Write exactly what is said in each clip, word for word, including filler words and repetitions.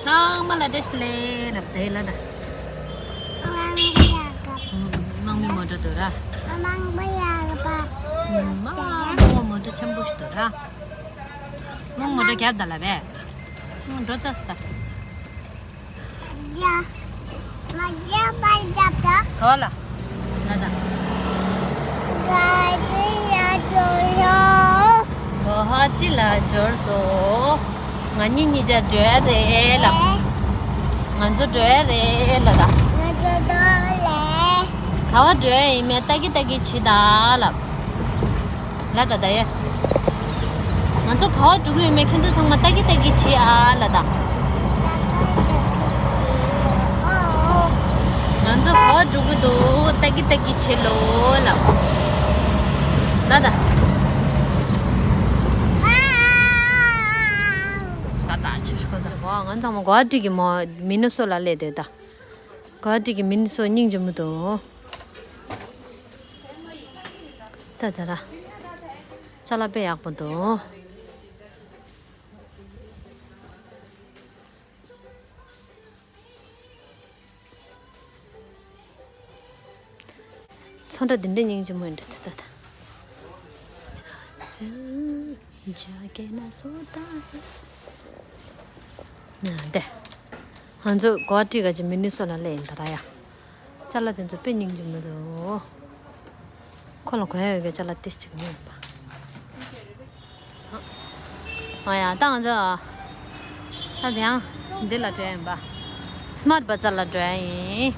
ཚང་མ་ལ་བཀྲ་ཤིས་བདེ་ལེགས་ལབ་དེ་ལ་ད། དམངས་མི་མོ་ཊ་འདུག་ར། དམངས་མི་མོ་ཊ་ཆེན་པོ་ཞིག་འདུག་ར། དམངས་མོ་ཊ་རྒྱབ་ད་ལ་བས། འགྲོ་ཙ་སི་ད། ཡ། ང་རྒྱབ་པར་རྒྱབ་ད། ག་བ་ལ། ལ་ད། ག་ཅི་ལ་འབྱོར་སོང་། གོ་ཧ་ཅི་ལ་འབྱོར་སོང་། ང་གཉིས་གཉིས་ཆ་འགྲོ་ཡ་རེད་ལབ། ང་ཚོ་འགྲོ་ཡ་རེད་ལ་ད། ང་ཚོ་འགྲོ་རེད། ག་བ་འགྲོ་ཡ་ཡིན་མེད་ལྟ་གི་ལྟ་གི་བྱེད་ད་ལབ། ལ་ད་ད་ཡ། ང་ཚོ་ག་བ་འགྲོ་གི་ཡོད་མེད་ཁྱེད་ཚོ་ཚང་མ་ལྟ་གི་ལྟ་གི་བྱེད་ཨ་ལ་ད། ང་ཚོ་ག་བ་འགྲོ་གི་འདུག་ལྟ་གི་ལྟ་གི་བྱེད་ལོ་ལབ། ལ་ད། ད་ད་ཆུ་ཤོག་ད། ང་ཚང་མ་གོ་ཨ་ཏི་གི་མོ་མི་ནི་སོ་ལ་སླེབས་དེ་ད། གོ་ཨ་ཏི་གི་མི་ནི་སོ་སྙིང་རྗེ་མོ་འདུག་ད་ད་ར། ཅ་ལག་དཔེ་ཡག་པོ་འདུག་ཚོན་ཁྲ་འདི་འདྲ་སྙིང་རྗེ་མོ་ཡིན་འདུག་ད་ད། ན་དེ། ང་ཚོ་གོ་ཧ་ཏི་ག་ཅི་མི་ནི་སོ་ལ་སླེབས་ཡིན་ད་ར་ཡ། ཅ་ལག་དེ་ཚོ་དཔེ་སྙིང་རྗེ་མོ་འདུག་ཁོ་ལ་གོན་ཡ་ཡོད་ཀྱི་ཅ་ལག་ཏིས་ཅིག་མི་ཡོད་པ། ཨ་ཡ་ད་ང་ཚོ་ད་དེ་ཡང་འདི་ལ་འགྲོ་ཡ་ཡིན་པ། སི་མཱར་ཊི་བ་ཛར་ལ་འགྲོ་ཡ་ཡིན།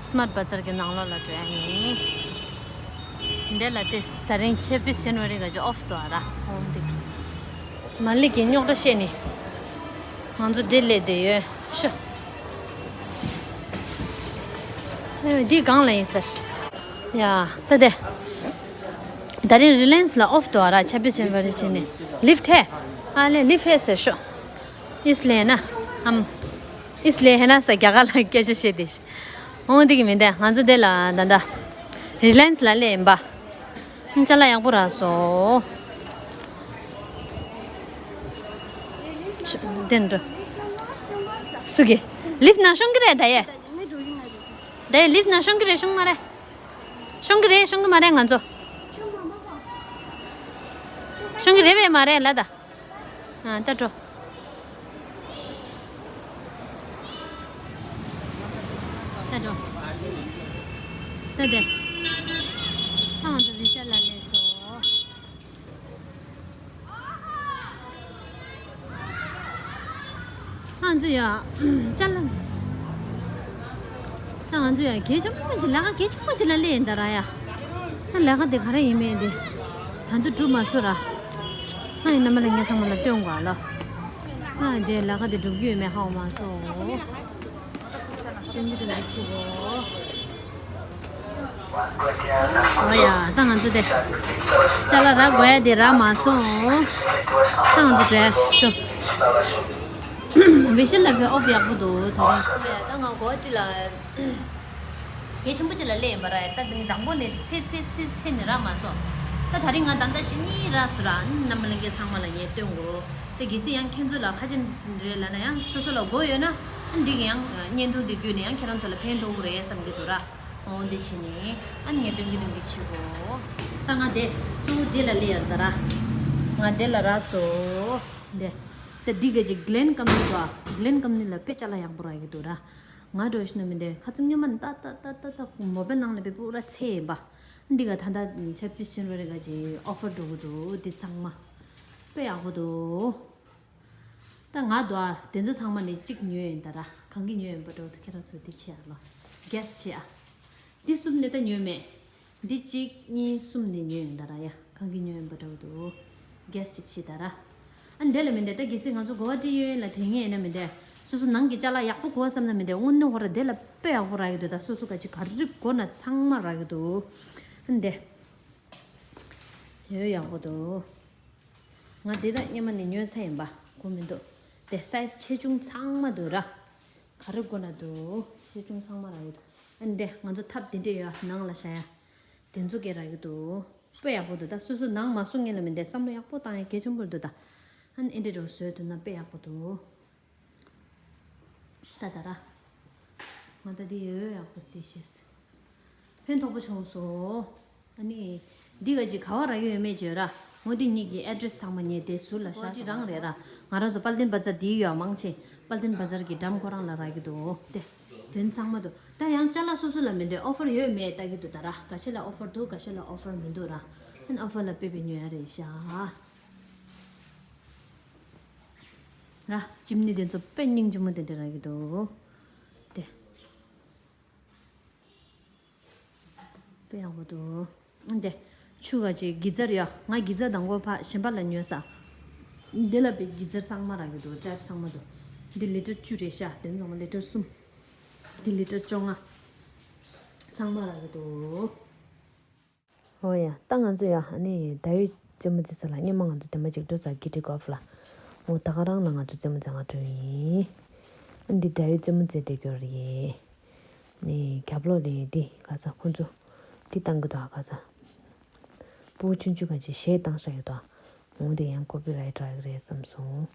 སི་མཱར་ཊི་བ་ཛར་གྱི་ནང་ལོགས་ལ་འགྲོ་ཡ་ཡིན། འདི་ལ་ཏིས་ད་རིང་ཆབ་བིས་ཇན་ཝ་རི་ག་ཅི་ཨོཕ་འདུག་ཨ་ར་ཧོང་འདི་གི། མ་ལི་གི་རྙོག་དྲ་བཤད་ནི། ང་ཚོ་འདི་སླེབས་བསྡད་ཡོད་ཤོ། ཨེ་འདི་སྒང་ལ་ཡིན་ཟེར། ཡ་ད་དེ། ད་རིང་རི་ལ་ཡན་སི་ལ་ཨོཕ་འདུག་ཨ་ར་ཆབ་བིས་ཇན་ཝ་རི་བྱས་ནས་ལིཕ་ཊི་ཧེ། ཨ་ལེ་ལིཕ་ཊི་ཧེ་ཟེར་ཤོ། ཨིས་ལེ་ན། ཨམ། ཨིས་ལེ་ཧེ་ན་ས་རྒྱ་གར་ལ་སྐད་ཆ་བཤད་དེ། འོང་འདི་གི་མི་འདུག་ང་ཚོ་འདི་ལ་ད་ད། རི་ལ་ཡན་སི་ལ་སླེབས་ཡིན་པ། ཅ་ལག་ཡག་པོ་རག་སོང་། ཆུ་དེ་འགྲོ། སུ་གི་ལིཕ་ནང་ཤོང་གི་རེད་ད་ཡ། ད་ཡ་ལིཕ་ནང་ཤོང་གི་རེད་ཤོང་མ་རེད། ཤོང་གི་རེད་ཤོང་གི་མ་རེད་ང་ཚོ། ཤོང་གི་རེད་པས་མ་རེད་ལ་ད། ཨ་ད་འགྲོ། ད་འགྲོ། ད་དེ། ཨང་དུ་བི་ཤལ་ལ་སླེབས་སོང་། ང་ཚོ་ཡ། ཅ་ལག་ད་ང་ཚོ་ཡ་གལ་ཆེན་པོ་ཅིག་ལས་ཀ་གལ་ཆེན་པོ་ཅིག་ལ་སླེབས་ཡིན་ད་ར་ཡ། ད་ལས་ཀ་དེ་ག་རེ་ཡིན་མིན་དེ། ད་དུང་གྲུབ་མ་སོང་ར། ཨ་ཡིན་ན་མ་ལ་ངས་ཚང་མ་ལ་སྟོན་དགོས་ཨ་ལོ། ཨ་དེ་ལས་ཀ་དེ་འགྲུབ་ཀྱི་ཡོད་མེད་ཧ་གོ་མ་སོང་། སྟོན་གྱི་སྟོན་གྱི་ཆེ་བོ། ཨོ་ཡ་ད་ང་ཚོ་དེ། ཅ་ལག་རག་དགོས་ཡ་དེ་རག་མ་སོང་། ད་ང་ཚོ་བྲེལ་ཤོ། བི་ཤལ་ལ་ཕེབས་ཨོཕ་ཡག་པོ་འདུག་ད་རེས། ཨོ་ཡ་ད་ང་གོ་ཏི་ལ། གལ་ཆེན་པོ་ཅིག་ལ་སླེབས་ཡིན་པ་ར་ད་དེ་ནི་དང་པོ་ནས་ཚེ་ཚེ་ཚེ་ཚེ་ནས་རག་མ་སོང་། ད་ད་རིང་ང་ད་ལྟ་ཞི་ནི་རག་སོང་ར་རྣམ་པ་ལྷན་རྒྱས་ཚང་མ་ལ་ངས་སྟོན་དགོས། ད་གལ་སྲིད་ཡང་ཁྱེད་ཚོ་ལ་ཁ་ཆེ་རེད་ལབ་ན་ཡང་སོ་སོ་ལ་དགོས་ཡོད་ན་ཨ་འདི་གི་ཡང་བརྙན་ཐུང་འདི་བརྒྱུད་ནས་ཡང་ཁྱེད་རང་ཚོ་ལ་ཕན་ཐོགས་ཀྱི་རེད་བསམ་གྱི་འདུག་ར། འོ་འདི་བྱས་ནས་ཨ་ངས་སྟོན་གྱི་སྟོན་གྱི་བྱེད་དགོས། ད་ང་དེ་གཙོ་བོ་འདི་ལ་སླེབས་ཡོད་ད་ར། ང་དེ་ལ་རག་སོང་། འདི། ད་འདི་ག་ཅིག་གི་ལན་ཀམ་ནི་དོ། གི་ལན་ཀམ་ནི་ལ་དཔེ་ཅ་ལག་ཡག་པོ་རག་གི་འདུག་ར། ང་འགྲོ་ཤི་ན་མི་འདྲ་ཁ་ཚིག་སྔོན་མ་ནི་ཏག་ཏག་ཏག་ཏག་ཏག་མོ་པའི་ནང་ལ་བེ་པུ་ར་ཚེ་ཡིན་པ། འདི་ག་ད་ལྟ་ཆབ་ཕི་ཤིན་རོ་རེ་ག་ཅིག་ཨོ་ཕར་འགྲོ་གི་འདུག་འདི་ཚང་མ། དཔེ་ཡག་པོ་འདུག་ད་ང་དོ་ཨ་དེ་ཚོ་ཚང་མ་ནི་གཅིག་ཉོས་ཡིན་ད་ར་གང་གི་ཉོས་ཡིན་པ་འགྲོ་འདུག་ཁྱེད་རང་ཚོ་འདི་ཆེ་ཨ་ལོ། གེ་སི་ཆེ་ཨ། འདི་གསུམ་ནི་ད་ཉོས་མེད། འདི་གཅིག་གཉིས་གསུམ་ནི་ཉོས་ཡོད་ད་ར་ཡ། གང་གི་ཉོས་ཡོད་པ་འདྲ་བོ་འདུག་གེ་སི་གཅིག་ཤི་ད་ར། ཨ་འདི་ལ་མི་འདི་ད་གལ་སྲིད་ང་ཚོ་གོ་བ་ཏི་ཡོད་ཡིན་ལ་དེ་ངས་ཡིན་ན་མི་འདི། སོ་སོ་ནང་གི་ཅ་ལག་ཡག་པོ་གོ་བ་བསམ་ན་མི་འདི་དངོས་གནས་ཧོ་ར་འདི་ལ་དཔེ་ཡག་པོ་རག་གི་འདུག་ད་སོ་སོ་ག་ཅི་ག་རེ་གོ་ན་ཚང་མ་རག་གི་འདུག་ཨ་འདི། ཡོད་ཡག་པོ་འདུག་ང་འདི་ད་སྔོན་མ་ནས་ཉོས་ས་ཡིན་པ་གོ་མི་འདུག་དེ་སའི་ཛི་ཆེ་ཆུང་ཚང་མ་འདུག་ར། ག་རེ་དགོས་ན་འདུག་ཆེ་ཆུང་ཚང་མ་རག་གི་འདུག་ཨ་འདི་ང་ཚོ་ཐབ་འདི་འདྲས་ཡོད་ནང་ལ་བཞག་ཡ། དེ་ཚོ་སྐད་རག་གི་འདུག་དཔེ་ཡག་པོ་འདུག་ད་སོ་སོ་ནང་མ་སོང་ངེས་ལ་མི་འདས་བསམ་བློ་ཡག་པོ་བཏང་ཡ་གལ་ཆེན་པོ་འདུག་ད་ཨ་ནི་ཨེ་འདྲ་རོ་བཟོས་འདུག་ན་དཔེ་ཡག་པོ་འདུག་ད་ད་ར། ང་ད་འདི་ཡོད་ཡག་པོ་རྩིས་ཤེས། ཕན་ཐོགས་པོ་བྱུང་སོང་། ཨ་ནི། འདི་ག་ཅིག་ག་བ་རག་གི་ཡོད་མེད་བརྗོད་ར། ངོ་འདི་གཉིས་ཀྱི་ཨེ་ཌི་རེ་སི་ཚང་མ་ངས་དེ་ཟུར་ལ་བཞག་འདི་རང་རེད་ར། ང་རང་ཚོ་དཔལ་ལྡན་བ་ཛར་འདི་ཡོད་མང་ཆེ། དཔལ་ལྡན་བ་ཛར་གྱི་འགྲམ་ཁོ་རང་ལ་རག་གི་འདུག་དེ། དོན་ཚང་མ་འདུག་ད་ཡང་ཅ་ལག་སོ་སོ་ལ་མི་འདོད་ཨོ་ཕར་ཡོད་མེད་ལྟ་གི་འདུག་ད་ར་ག་ཤེད་ལ་ཨོ་ཕར་འདུག་ག་ཤེད་ལ་ཨོ་ཕར་མི་འདུག་ར། ཨན་ཨོ་ཕར་ལ་དཔེ་དཔེ་ཉོ་ཡ་རེད་ཤག་ར། ཅིམ་ནི་དེ་ཚོ་དཔེ་སྙིང་རྗེ་མོ་དེ་འདྲ་རག་གི་འདུག་དེ། དཔེ་ཡག་པོ་འདུག་འདི། ཆུ་ག་ཅིག་གི་ཛར་ཡོད། ང་གི་ཛར་དང་པོ་ཕ་གཞན་པ་ལ་ཉོས་ས། འདི་ལ་པའི་གི་ཛར་ཚང་མ་རག་གི་འདུག་ཊེབ་ཚང་མ་འདུག་འདི་ལི་ཊར་བཅུ་རེད་ཤག་དེ་ཚང་མ་ལི་ཊར་གསུམ། འདི་ལི་ཊར་བཅོ་ལྔ། ཚང་མ་རག་གི་འདུག་ཨོ་ཡ། ད་ང་ཚོ་ཡ་ཨ་ནི་ཟླ་འོད་རྩེད་མོ་རྩེ་ས་ལ་སྔོན་མ་ང་ཚོ་དེ་མ་ཅིག་འགྲོ་ས་གི་ཊི་གོ་ཕ་ལ། འོ་ད་ག་རང་ལ་ང་ཚོ་རྩེད་མོ་རྩེ་ག་འགྲོ་ཡིན། ཨ་འདི་ཟླ་འོད་རྩེད་མོ་རྩེ་བསྡད་རྒྱུ་རེད། ནས་རྒྱབ་ལོགས་ལས་འདི་ག་ས་ཁོ་ཚོ་འདི་བཏང་གི་འདུག་ག་ས། སྤུ་གུ་ཆུང་ཆུང་ག་ཅིག་གཞས་བཏང་བཞག་ཡོད་དོ། འོ་འདི་ཡང་ཀོ་པི་རའེ་ཊི་རག་གི་རེད་བསམ་སོང་།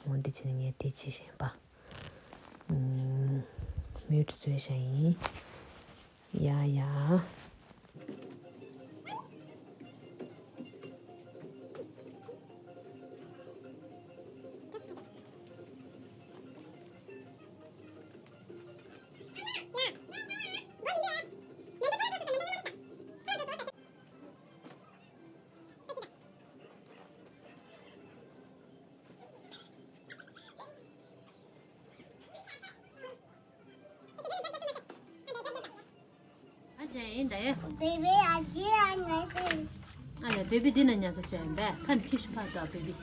འོ་འདི་བྱས་ནས་ངས་དེ་བྱེད་བཞིན་པ། ཨུམ། མིའུ་ཊི་བཟོས་བཞག་ཡིན། ཡ་ཡ། ཨ་ཅེ་ཡིན་ད་ཡ། Baby, I did, I nothing. ཨ་ལེ་བེ་བི་འདི་ན་ཉལ་ས་བྱས་ཡིན་པས་ཕན་ཁྱི་ཤི་ཕ་དོ་བེ་བི།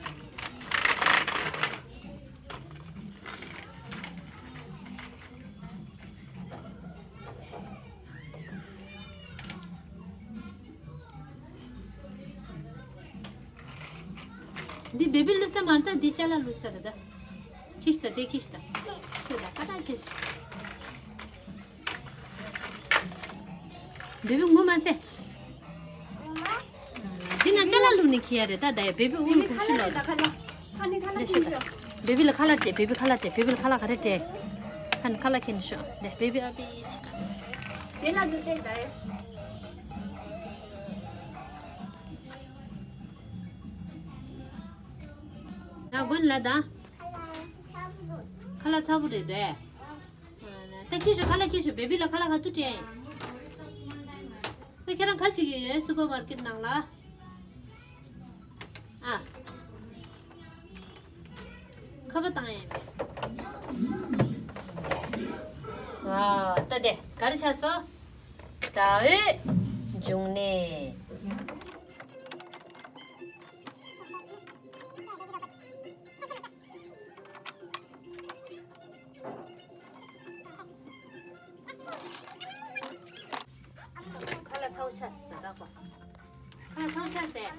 འདི་བེ་བི་ལུས་ས་མ་རེད་ད། འདི་ཅ་ལག་ལུས་ས་རེད་ད། ཁྱི་ཤི་ད་དེ་ཁྱི་ཤི་ད། ཤི་ད་ཀ་ད་ཤི་ཤི། བེ་བི་ངུ་མ་སེ། འདི་ན་ཅ་ལག་ལུས་ནི་ཁྱི་ཡ་རེད་ད། ད་ཡ་བེ་བི་ཨུ་ཁུ་ཤི་ལོ། ཁ་ལ་ཁ་ལ་ཁ་ལ་ཁྱི་ཤི་ད། བེ་བི་ལ་ཁ་ལག་སྤྲད། བེ་བི་ཁ་ལག་སྤྲད། བེ་བི་ལ་ཁ་ལག་ག་རེ་སྤྲད། ཁ་ནི་ཁ་ལག་ཁྱེར་ནི་ཤོག་འདི་བེ་བི་ཨ་བི། དེ་ལ་འདུག་སྟེ་ད་ཡ། ད་དགོན་ལ་ད། ཁ་ལག་ཚ་པོ་རེད་དེ། ད་ཁྱེར་ཤོག་ཁ་ལག་ཁྱེར་ཤོག་བེ་བི་ལ་ཁ་ལག་ག་དུས་སྤྲད། ད་ཁྱེད་རང་ག་བྱེད་ཀྱི་ཡོད་སུ་པར་མར་ཀེཊ་ནང་ལ། ཨ། ཁ་པར་བཏང་ཡས་མེད། ཨ། ད་དེ་ག་རེ་ཆགས་སོང་། ཟླ་འོད་འབྱུང་གནས། ཁ་ལག་ཚ་པོ་ཆགས་ཟེར་ད་ཁོ། ཁ་ལག་ཚ་པོ་ཆགས་ཟེར།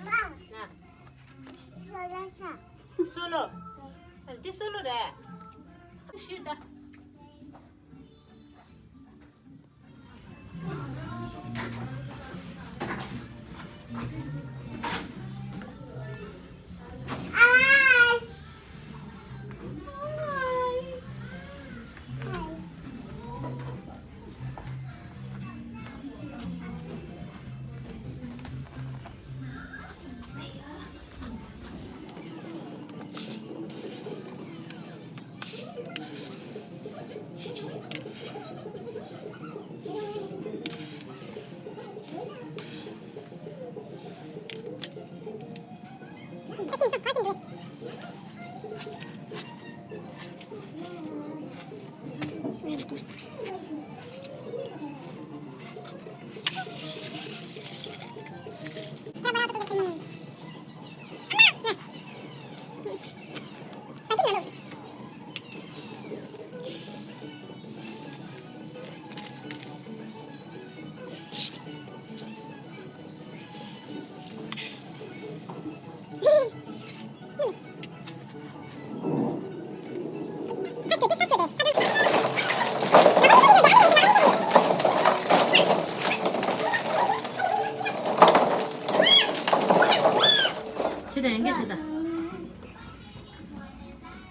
ན། སོ་ལོ། འདི་སོ་ལོ་རེད། ཤི་ད།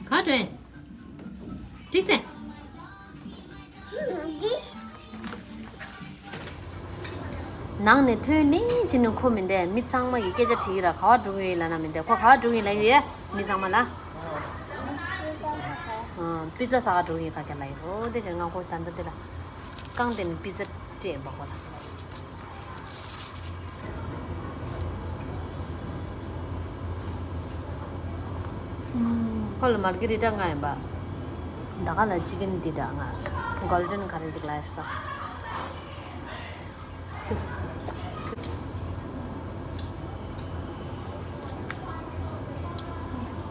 ག་དྲན། འགྲིག་སེ། ནང་ནས་ཐོན་ནས་ཕྱི་ནས་ཁོ་མི་འདས། མི་ཚང་མ་གི་སྐད་ཆ་དྲིས་ར། ག་བ་འགྲོ་གི་ཡིན་ལབ་ན་མི་འདས། ཁོ་ག་བ་འགྲོ་གི་ཡིན་ལབ་ཡོད་ཡ། མི་ཚང་མ་ལ། ཨ། པི་ཛ་ཟ་ག་འགྲོ་གི་ཡིན་ག་ག་ལབ་ཡོད། འོ་དེ་ཕྱིར་ང་ཁོ་ད་ལྟ་དེ་ལ་རྐང་དེ་ནས་པི་ཛ་སྤྲད་ཡིན་པ་ཁོ་ལ། ཁོ་ལ་མར་གི་རི་ཊ་ལྔ་ཡིན་པ། ད་ག་ལ་ཅི་ཀན་འདི་འདྲ་ལྔ། གོལ་ཌན་ག་རེ་ཅིག་ལབ་ཡོད་ས།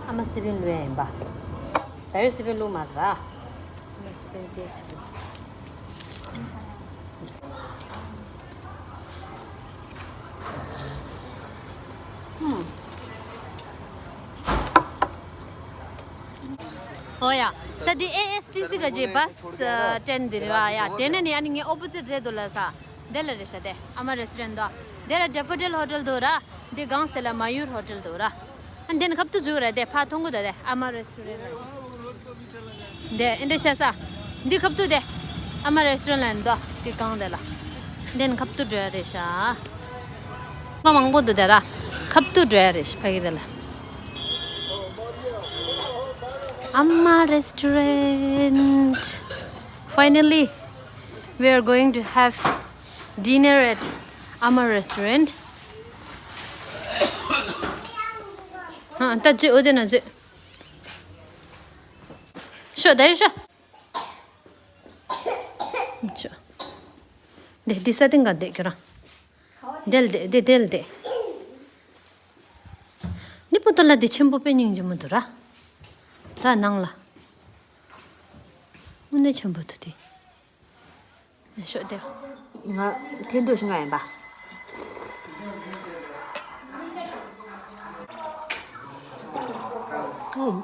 ཨ་མ་སི་པན་བླུགས་ཡ་ཡིན་པ། ད་ཡོད་སི་པན་བླུགས་མ་ར། ཨ་མ་སི་པན་དེ་ཞིག་བླུགས། ཧུམ། ཨོ་ཡ། ད་འདི་ཨེ་ཨེས་ཊི་སི་ག་ཅིག་བྷ་སི་ཨ་སི་ཊེན་ཌི་འདི་རེད་བ་ཡ། དེ་ནས་ནི་ཨ་ནི་ངའི་ཨོ་པོ་ཛིཊ་རེད་འདུག་ལ་ས། དེ་ལ་རེད་ཤག་དེ་ཨ་མ་རེ་སི་ཊོ་རེན་ཊི་འདུག་དེ་ལ་ཌེ་ཕོ་ཌིལ་ཧོ་ཊེལ་འདུག་ར། འདི་སྒང་སེ་ལ་མ་ཡུར་ཧོ་ཊེལ་འདུག་ར། ཨ་འདི་ནི་ཁབ་ཏུ་འཛུལ་ར། དེ་ཕ་ཐོང་གོ་ད་དེ་ཨ་མ་རེ་སི་ཊོ་རེན་ཊི་ར། འདི་ཨེ་འདྲ་ཤ་ས། འདི་ཁབ་ཏུ་དེ། ཨ་མ་རེ་སི་ཊོ་རེན་ཊི་ལ་འདུག་དེ་སྒང་དེ་ལ། འདི་ནི་ཁབ་ཏུ་འགྲོ་ཡ་རེད་ཤག་ང་མང་པོ་འདུག་དེ་ར། ཁབ་ཏུ་འགྲོ་ཡ་རེད་ཤག་ཕ་གི་དེ་ལ། ཨ་མ་རེ་སི་ཊོ་རེན་ཊི། Finally, we are going to have dinner at Ama Restaurant. ཧ། ད་བཟོས། འོ་དེ་ན་བཟོས། ཤོག་ད་ཡོད་ཤོག་ཤོག་འདི་འདི་ས་སྟེང་ག་འདེད་ཁྱོད་རང་། འདེད་འདེད་འདེད་འདེད་འདེད། འདི་པོ་ཏ་ལ་འདི་ཆེན་པོ་དཔེ་སྙིང་རྗེ་མོ་འདུག་ར། ད་ནང་ལ། དངོས་གནས་ཆེན་པོ་འདུག་དེ། ཤོག་དེ། ང་འཐེན་འདོད་ཤི་ང་ཡིན་པ། ཨུམ།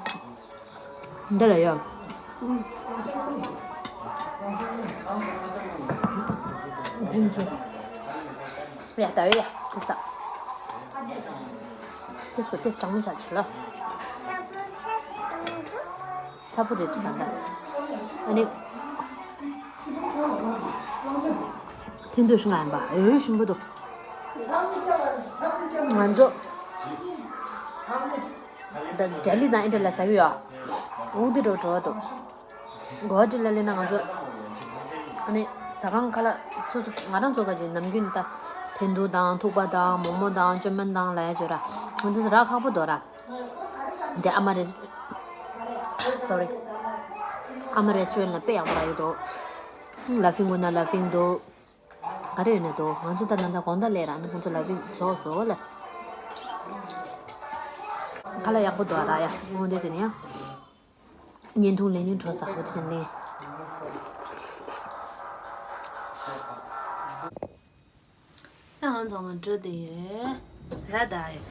འདི་ལ་ཡོད། འཐེན་ཚུལ། ཡ་ད་ཡོད་ཡ། དེ་ས། དེ་སུ་དེ་གྲང་མོ་ཆགས་ཆུ་ལ། ཚ་པོ་རེད་འདུག་ད་ལྟ། ཨ་ནི། འཐེན་འདོད་ཤི་ང་ཡིན་པ། འོ་ཞིམ་པོ་འདུག་ང་ཚོ། ད་ལྡི་ལི་དང་ཨེ་འདྲ་ལ་ཟ་གི་ཡོད། འོ་འདི་འགྲོ་འགྲོ་འདུག་གོ་ཧ་ཊི་ལ་སླེབས་ན་ང་ཚོ། ཨ་ནི་ཟ་ཁང་ཁ་ལག་སོ་སོ་ང་རང་ཚོ་ག་ཅིག་ནམ་རྒྱུན་ད་འཐེན་ཐུག་དང་ཐུག་པ་དང་མོག་མོག་དང་ཅོ་མན་དང་ལ་ཡ་ཅོ་ར། འོ་འདི་ཚོ་རག་ཁག་པོ་འདུག་ར། འདི་ཨ་མ་རེ། སོ་རི། ཨ་མ་རེ་སི་ཊོ་རེན་ཊི་ལ་དཔེ་ཡག་པོ་རག་གི་འདུག་ལ་ཕིང་དགོས་ན་ལ་ཕིང་འདུག་ག་རེ་ཡོད་ན་འདུག་ང་ཚོ་ད་ད་ད་དགོང་དག་ལས་རག་ན་ཁོང་ཚོ་ལ་ཕིང་བཟོ་བཟོ་ལ། ཁ་ལག་ཡག་པོ་འདུག་ཨ་ར་ཡ། འོ་འདི་བྱས་ནས་ཡ། བརྙན་ཐུང་ལེན་ནི་འགྲོ་ས་འོ་འདི་བྱས་ནས་ལེན། ད་ང་ཚང་མ་འགྲོ་བསྡད་ཡོད། ར་ད་ཡོད།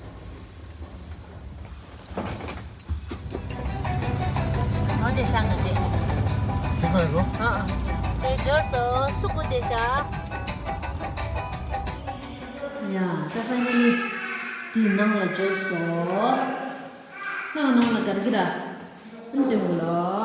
འོ་དེ་ཤ་ང་དེ། དེ་ག་རེ་རོ། ཨ་ཨ། དེ་འབྱོར་སོང་། སུ་ཀུ་དེ་ཤ། ཡ་ད་ཕའི་ནལ་ལི་དེ་ནང་ལ་འབྱོར་སོང་། ནང་ནང་ལ་གར་གི་ར། ཨ་ནི་སྟོན་གོ་ལོ།